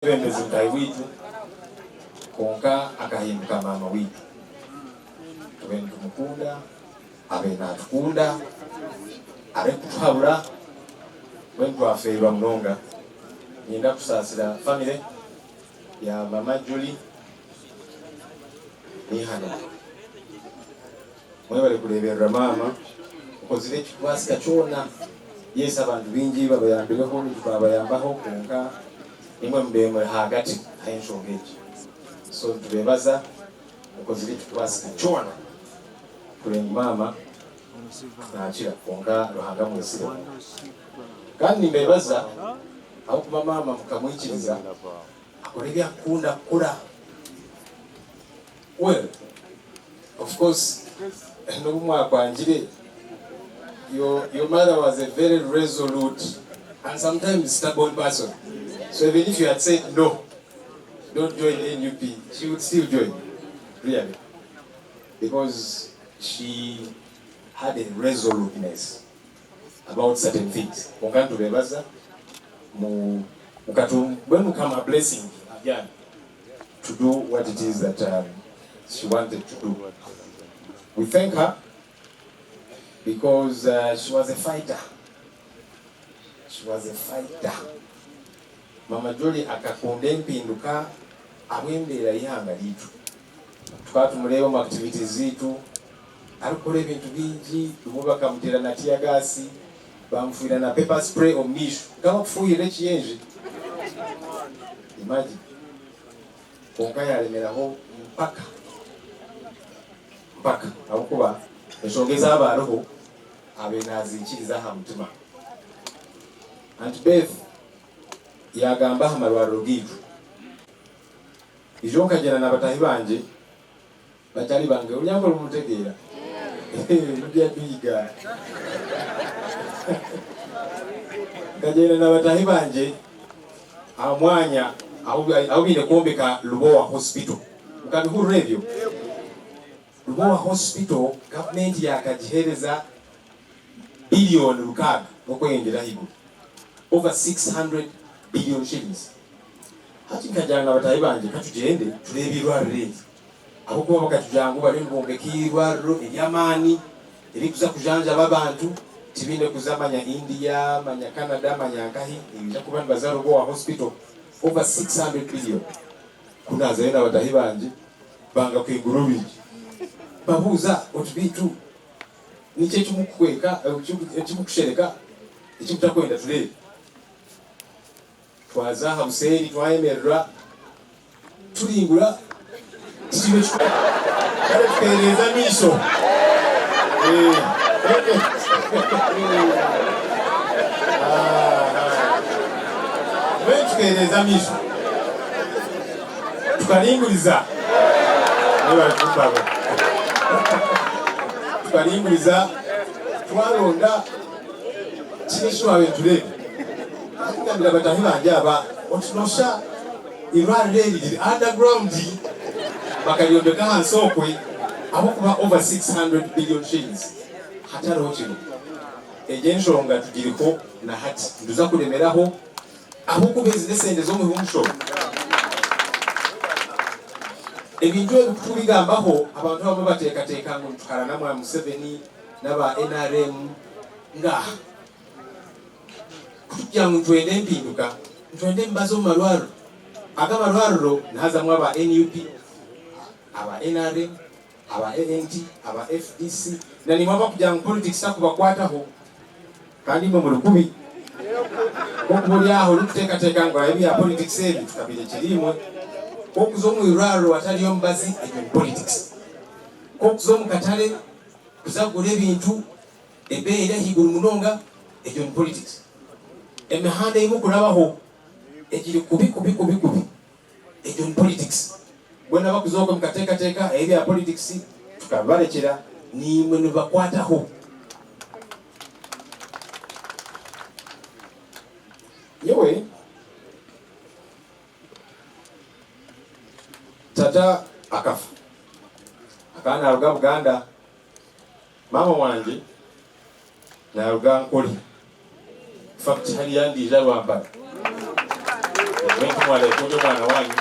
Omwebembezi mutaahi waitu kwonka akahinduka maama waitu. Tubaire nitumukunda, abaire natukunda, arikutuhabura, mbwenu twafeerwa munonga. Niinyenda kusaasira famire ya mama Julie Neihano. Mwebare kureeberera maama, okozire ekirikubaasika kyona. Yes abantu baingi babayambireho naitwe twabayambaho kwonka imwe mubaire muri ahagati ah'enshonga egi. So nitubeebaza mukozire ekirikubaasika kyona kureba ngu maama naakira kwonka Ruhanga amwetsire. Kandi nimbeebaza ahabw'okuba maama mukamwikiriza akora ebi arikukunda kukora. Well of course nobu mwakwangire your your mother was a very resolute and sometimes stubborn person so even if you had said no don't join NUP she would still join really because she had a resoluteness about certain things kwonka nitubebaza mu mukatu mbwenu mukama blessing again to do what it is that um, she wanted to do. We thank her because uh, she was a fighter. She was a fighter. Mama Jolly akakunda empinduka ahabw'embeera y'eihanga ryaitu. Tukaba tumureeba omu activities zaitu arikukora ebintu bingi, bimwe bakamuteera na tear gas, bamufuhirira na pepper spray omu maisho nk'abakufuhirira ekiyenje. Imagine. Kwonka yaremeraho mpaka mpaka ahabw'okuba enshonga ezaaba ariho abaire naziikiriza aha mutima. Aunt Beth yagamba aha marwariro gaitu. Ijo nkagyenda na bataahi bangye batari bange orunyankore muruntegeera nibyo nduhiga. Nkagyenda na bataahi bangye aha mwanya ahu baine kwombeka Lubowa Hospital. Mukabihurira ebyo? Lubowa Hospital gavumenti yaakagiheereza biliyoni rukaaga n'okweyongyera ahaiguru, over 600 billion shillings. Hati nkagira na bataahi bangye ka tugyende tureebe eirwariro eri ahabw'okuba bakatugira ngu bariyo nibombeka eirwariro ery'amaani eririkuza kujanjaba abantu tibaine kuza manya India, manya Canada, manya nkahi, nibaija kuba nibaza Rubowa Hospital over 600 billion. Ku naazayo na bataahi bangye banga kwigura orwigi mbabuuza oti beitu niki eki mukukweka, eki mukushereka eki mutakwenda tureebe? Twaza aha buseeri twayemerera turingura tikiine eki kare tukeereeza amaisho. Mbwenu tukeereeza amaisho tukaringuriza mwebare kumpabura tukaringuriza twaronda kinu eki twabaire nitureeba. Nkagambira bataahi bangye aba oti nosha eirwariro eri riri underground bakaryombeka ahansi okwe ahabw'okuba over 600 billion shillings hatariho kinu. Egyo enshonga tugiriho na hati nituza kuremeraho ahabw'okuba ezi n'esente z'omuhi w'omushoro. Ebintu ebi kutubigambaho abantu abamwe bateekateeka ngu nituharana Mwami Museveni n'aba nrm. Ngaaha. Ku turikugira ngu nitwenda empinduka, nitwenda emibazi omu marwariro. Aga amarwariro nihazamu aba nup, aba nrm, aba ANT, aba fdc na naimwe abarikugira ngu politics takubakwataho kandi imwe muri kubi. Ku orikuba ori aho orikuteekateeka ngu ebya politics ebi tukabirekyera imwe, ku orikuza omu irwariro hatariyo mubazi egyo ni politics. Ku orikuza omu katare kuza kugura ebintu Ebeeyi eri ahaiguru munonga, egyo ni politics. Emihanda ei mukurabaho egiri kubi kubi kubi kubi, egyo ni politics. Mbwenu abakuza okwe mukateekateeka ebya politics tukabibarekyera, naimwe nibibakwataho. Nyowe tata akafa, akaba naaruga Buganda. Maama wangye naruga Ankole infact hariya ndiija Rwampara. mwareeba ku ndi omwana waanyu.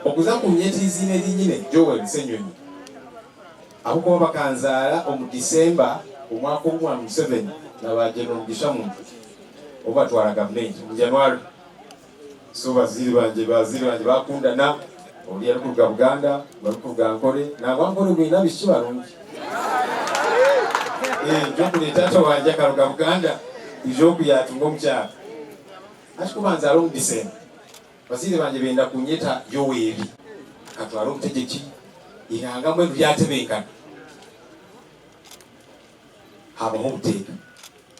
Okuza kunyeta eiziina eri nyine, Joel Ssenyonyi, ahabw'okuba bakanzaara omu December omwaka ogu Mwami Museveni na ba General Mugisha Muntu obu batwara gavumenti omu January. So bazaire bangye bazaire bangye bakundana, oriya arikuruga Buganda, ogu arikuruga Ankore, nangwa Ankore mwine abaishiki barungi. Eh, Jokure taata wangye akaruga Buganda kwija oku yatunga omukyara. Hati ku banzaara omu December, bazaire bangye benda kunyeta Yoweri. Akatwara obutegyeki, eihanga mbwenu ryatebenkana. Habaho obuteeka.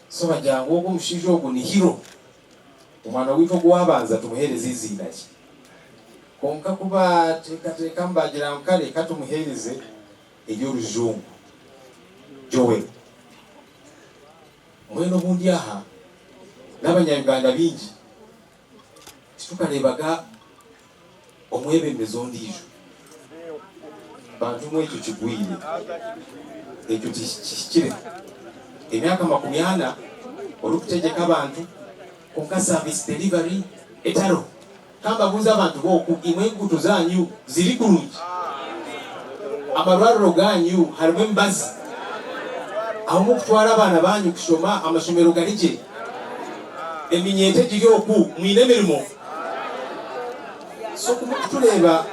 So bagira ngu ogu omushaija ogu ni hero. Omwana waitu ogu ow'abanza tumuheereze eiziina ki? Kwonka ku baateekateekamu baagira ngu kare ka tumuheereze ery'orujungu, Joel. Mbwenu obundi aha n'Abanya-Uganda baingi titukareebaga omwebembezi ondiijo. Bantu mwe ekyo kigwire. Ekyo kihikire. Emyaka 40 orikutegyeka abantu kwonka service delivery etariho. Ka mbabuuze abantu b'oku, imwe enguuto zaanyu ziri kurungi? Amarwariro gaanyu harimu emibazi? Ahu murikutwara abaana baanyu kushoma amashomero gari gye? Eminyeeto egiri oku mwine emirimo? So ku murikutureeba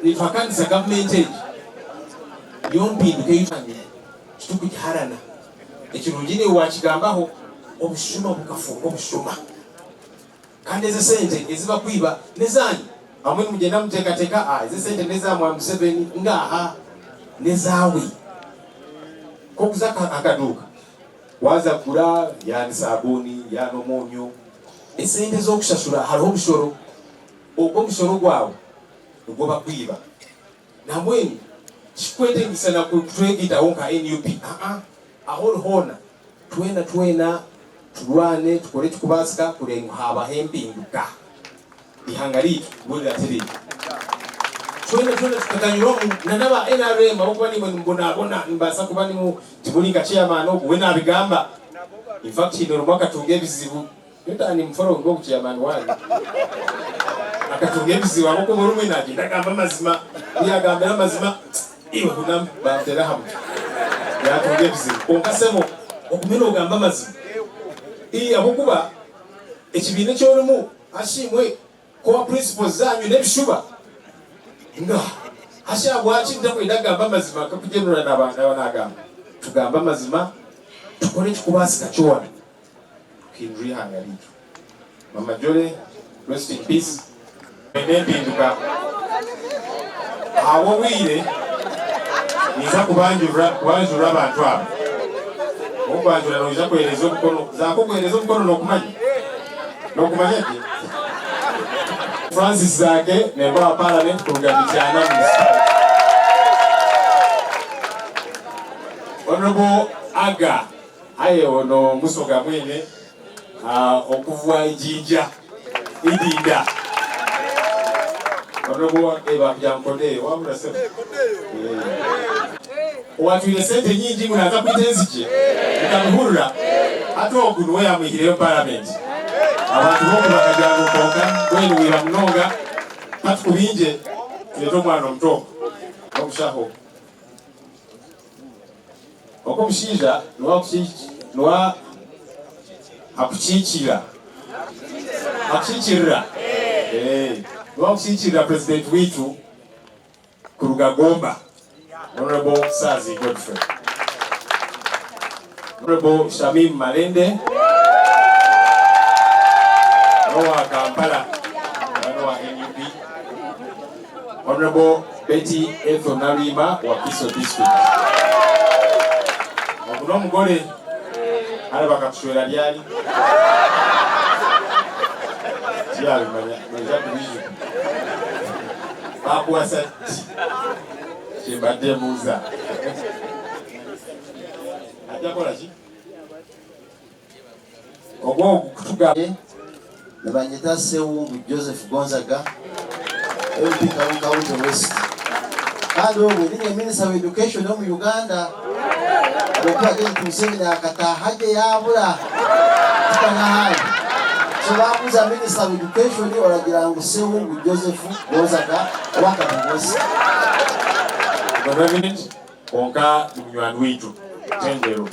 nituhakanisa gavumenti egi, niyo mpinduka ei titukugiharana. Ekirungi naiwe waakigambaho, obushuma bukafuuka obushuma. Kandi ezi esente ezi bakwiba nezanyu? Bamwe nimugyenda nimutekateka ah ezi esente neza mwami Museveni ngaha nezawe. Kokuza aha kaduuka waza kugura ya ni sabuuni ya nomunyu esente ezokushashura hariho omushoro ogwo omushoro gwawe nigwo bakwiba. Nambwenu tikikwetengyesa na kutwegaitaho nka nup aa ahu ori hoona Twena twena turwane tukore ekirikubaasika kureeba ngu haabaho empinduka. Eihanga ryaitu nibwo riratereera. Twena twena tukaganyirwamu na n'aba nrm ahabw'okuba naimwe nimubonabona nimubaasa kuba nimwo timuri nka chairman ogu we naabigamba. In fact haine orumwe akatunga ebizibu nyowe ntaaha nimufollowinga ogu chairman waanyu akatunga ebizibu ahabw'okuba orumwe naagyenda agamba amazima ku yaagambire amazima Iwe hunama, baamuteera aha mutwe, yaatunga ebizibu. Kwonka sebo, ogume noogamba amazima. Ii, Ahabw'okuba ekibiina eki orimu, ashiimwe, core principles zaanyu n'ebishuba. Ngaaha. Hashi ahabwaki ntakwenda kugamba amazima nk'oku General naaba naagamba? Tugambe amazima, tukore ekirikubaasika kyona kuhindura eihanga ryaitu. Mama Jolly, rest in peace. Twine empinduka. Ahabw'obwire, ninza kubanjurira kubanjurira abantu aba. Ow'okwanjura noija kuheereza omukono. Zaake okuheereza omukono nookumanya? Nookumanya gye? Francis Zaake, memba wa Paramenti kuruga Mityana Municipality. Honourable Aga, aye ono Musoga mwene. Okuva e Jinja Idinda. Honourable Eva Byankodeyo wabura sebo. Owatwire sente nyingi ngu naza kwita enzigye mukabihurira hati ogu niwe yamwihireyo parliament abantu boku bakagira ngu konka mbwenu wiba munonga katukubingye turete omwana omuto nomushaho. Ogu omushaija niwe akukiikirira, akukiikirira, niwe akukiikirira president waitu kuruga Gomba, Honourable Saazi Godfrey. Honourable Shamim Malende n'owa Kampala n'owa NUP. Honourable Betty Ethel Naluyima wa Kiso District. Ogu n'omugore hare bakakushwera ryari? Tiyabimanya noija kubiijuka. Bakuwasa di? Kyembadde mbuuza. Ajja kola ki? Ogwo ogu kutuga. Nibanyeta Ssewungu Joseph Gonzaga, MP Kalungu County West. Kandi obwe ninye Minister wa Education omu Uganda. Ahabw'okuba Janet Museveni akataaha gye yaabura tikanahaye. So baabuuza Minister of Education oragira ngu Ssewungu Joseph Gonzaga owa Kabongozi. Gavumenti kwonka ni munywani waitu Tendero.